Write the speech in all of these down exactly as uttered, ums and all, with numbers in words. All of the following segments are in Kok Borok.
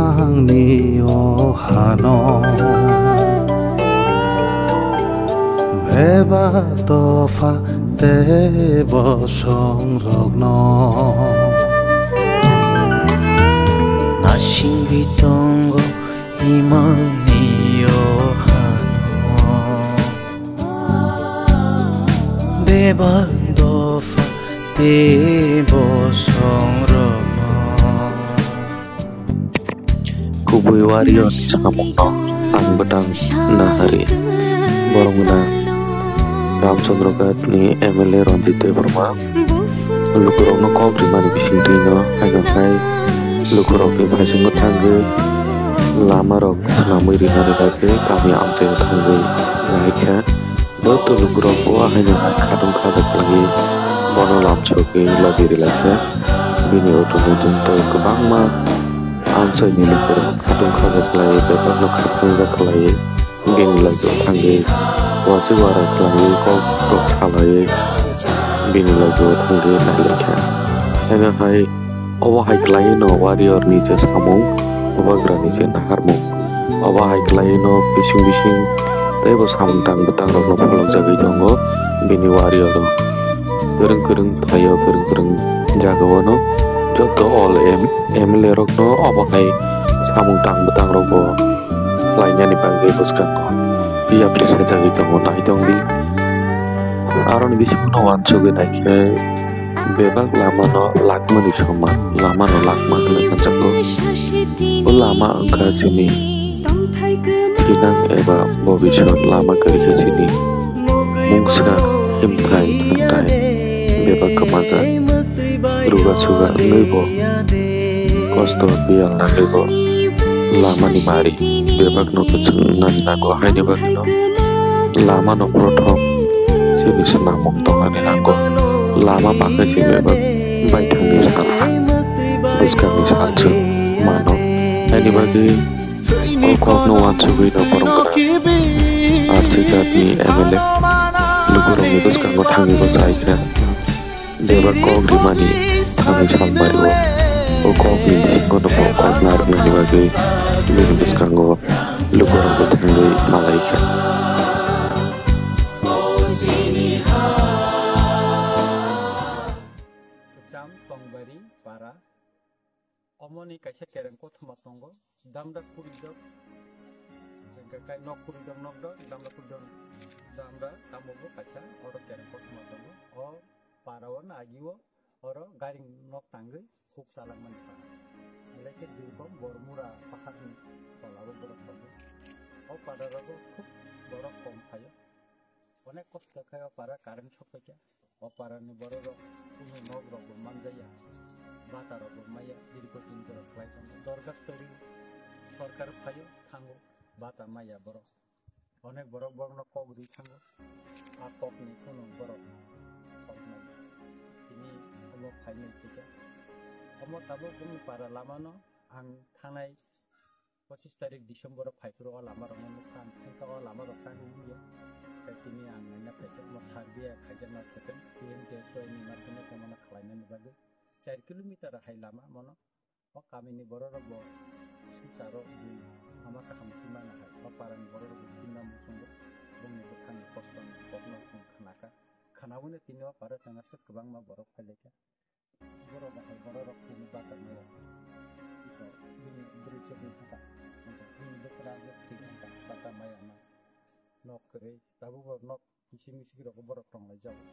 Angni o hano bebak dopha tei bosong rokno nasingwi tongo imangni o hano. Bebak dopha tei bosong rokno. Kubui warrior ni samung no ang bwtang nahari. Borok gwnang Ramchandra Ghat ni M L A Ranjit Debbarma. Lukurokno kok rimani bisingtwi no haino hai lukurokni phaisingno thangwi lamarok swnamwi rinani bagwi kami amchaio thangwi naikha. Joto lukurok o haino hai khatung khaja khlaiwi bono lamsogwi logi rilaikha. Bini utung utung tei kwbangma amchaini lukurok khatung khaja khlaiwi bebakno khakchangja khlaiwi. Bini lagio thangwi wachi warai khlaiwi kok rok salaiwi bini lagio thangwi nailaikha. Haino hai obo hai khlaiwi no warrior ni je samung, bubagra ni je naharmung. Obo hai khlaiwi no bising bising teibo samung tang bwtang rok no pholok jagwi tongo bini warrior rok. Kwrwng kwrwng thaio kwrwng kwrwng jagao no joto all M-, M L A rok no obo hai samung tang bwtang rok bo khlainani bagwi bwskango yapri sajagwi tongo, nai tongdi. Aroni bisingo no uansugwi naikhe bebak lamano lakmani soman, lamano lakma hwnwi khanjago. O lama wngkha chini thinang eba bobiswt lama kwrwi khe chini mungsa himthai thangthai bebak kwmajak. Ruga suga wngwi bo kosto biyal nangwi bo lamani mari bebakno kwchwng wngnani nango, haini bagwino lamano prothom chini swnamung tongnani nango. Lama bagwi se bebak baithangni sal ha bwskangni salswk mano, haini bagwi o kokno uansugwino borok gwnang R C Ghat ni M L A lukurokni bwskango thangwi bo sai kha. Bebak kok rimani thani salmari o. O kokni bisingo no bo kok narwknani bagwi bini bwskango lukurok bo thangwi malai kha. Kwcham Tongbari para. Omoni kaisa kereng kothoma tongo, damda khurijak, hwnkhe kai nok khurijak nok do, damda khurijak damda tamo bo kaisa oro kereng kothoma tongo. O para o na agi o oro gari nok tangwi huk chalak mani para. Belai khe durkom Bormura paharni tola o borok tongo. O para rogo khub borok kom phaio. Onek kosto khai o para current sok paikha. O parani bororok kunu nok rok bo manjaya, bata rok bo maya, dirgo din borok khlai tongo. Dorgas kwrwi sorkar phaio thango, bata maya borok. Onek borok borokno kok ri thango. A kokni kunu borok kok nai. Tini omo phainai kisa. Omo tabuk bini para lamano ang thangnai pochis tarik December o phaiphuru o lama rokno nukha ang, sengkha o lama rok tangwi wngya. Tei tini ang naina phaikha omo survey khaijakna khepen P M J S Y ni markheno tongmano khlainani bagwi char kilometer hai lama mono. O kamini bororok bo swngcharo bui ama kaham khe mano hai, o parani bororok bo khe mano muchungo bongni bwkhani kostoni kokno chwng khnakha. Khnaui no tini o para chwng aswk kwbangma borok phailaikha. Borok bahai bororok tini bata maya. Iko bini bwrwi chukni hata. Bini bwkra je thwi hata bata maya ma. Nok kwrwi tabuk bo nok kisi misi rok borok tong lai jago.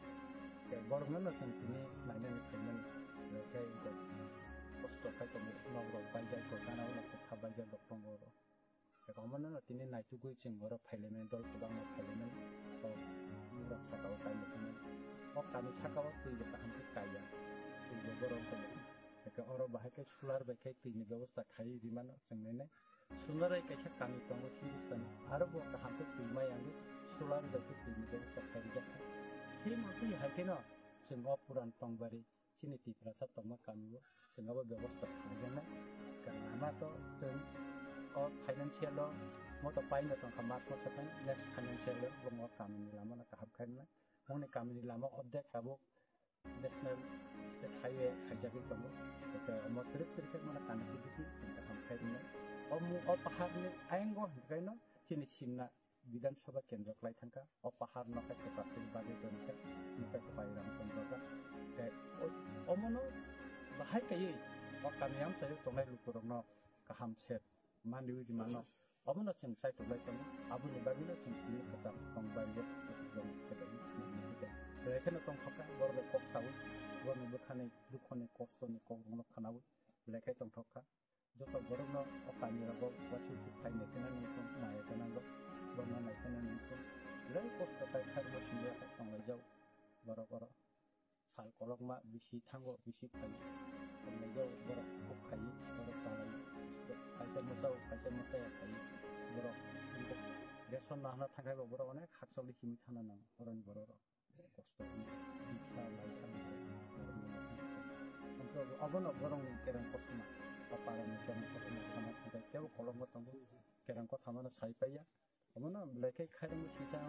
Tei borok no no chwng tini nainani phaimani. Tei iko kosto khai tongo nok rok baijak ko gana o nok kotha baijak rok tongo oro. Eko omono no tini naitugwi chwng oro phailaimani dol kwbangma phailaimani o mura saka o kainwi tongmani. O kami saka o twi bo kaham khe kaiya, twi bo borok tongmani. Eko oro bahai khe solar bai khe twi ni bebosta khaiwi rimano chwng nini. Solar bai kaisa kami tongo Hindustani, aro bo kaham khe twi mai yangwi solar bai khe twi ni bebosta khaiwi jakha. Simo twi hai kheno chwng o puran tongbari chini Tiprasa tongma kami o chwng abo bebosta khlaijaknai. Karon lama to chwng o financial o moto paino tongkha March masa phai next financial o bongni o kamini lama no kaham khainai. Bongni kamini lama ordek tabuk national state highway khaijagwi tongo. Hwnkhe omo twrwk twrwk khe mano connectivity chwng kaham khai rwnai. Omo o paharni ayango hwnkhe no chini Simna Bidhan Sabha kendro khlai thangkha. O paharno khe kwchak twi bagwi tongkha, hwnkhe Khwlai Ramchandra da. Tei o-, omono bahai kaiwi o kami amchaio tongnai lukurokno kaham se manwi rwmano. Omono chwng chaikolai tongo, aboni bagwino chwng tini kwcham tongbario kwchajak khe bai nangni hwnkhe. Belai kheno tongthokha, borok bai kok saui, borokni bwkhani dukhoni kostoni kokrokno khwnaui belai khe tongthokha. Joto borokno o kamirogo uansuk suk khai naikhwna nangkuk, naikhwna nango, borokno naikhwna nangkuk. Belai kosto khai kharmo singya khe tonglaijak borok oro. Sal kolokma bisi thango, bisi phai. Tongnai jao borok kok khai, borok chalai. Kaisa mwsao, kaisa mwsaya khai. Borok ration nahna thangkhai bo borok onek hakchal di himi thana nang. Oroni borok rok kosto hwnwi diksa lai thangwi borok ni. Obo no borok ni kereng kothoma, o para ni kereng kothoma sana thangkhai kebo kolokma tongo. Kereng kothoma no sai paiya. Omono belai khe khairokma singcha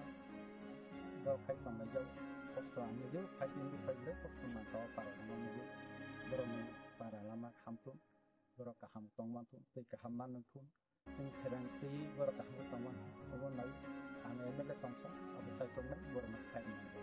rok khai tonglaijak. Kosto ang nukjak, khai tongwi khai belai kosto mankha o para rokno nugwi. Borokni para lama hamthung, borok kaham tong manthung, tei kaham manwngthung. Chwng pherang twi borok kaham khe tong manthung. Omo nai ang M L A tongsa, abo chaitok nai borokno khai nango.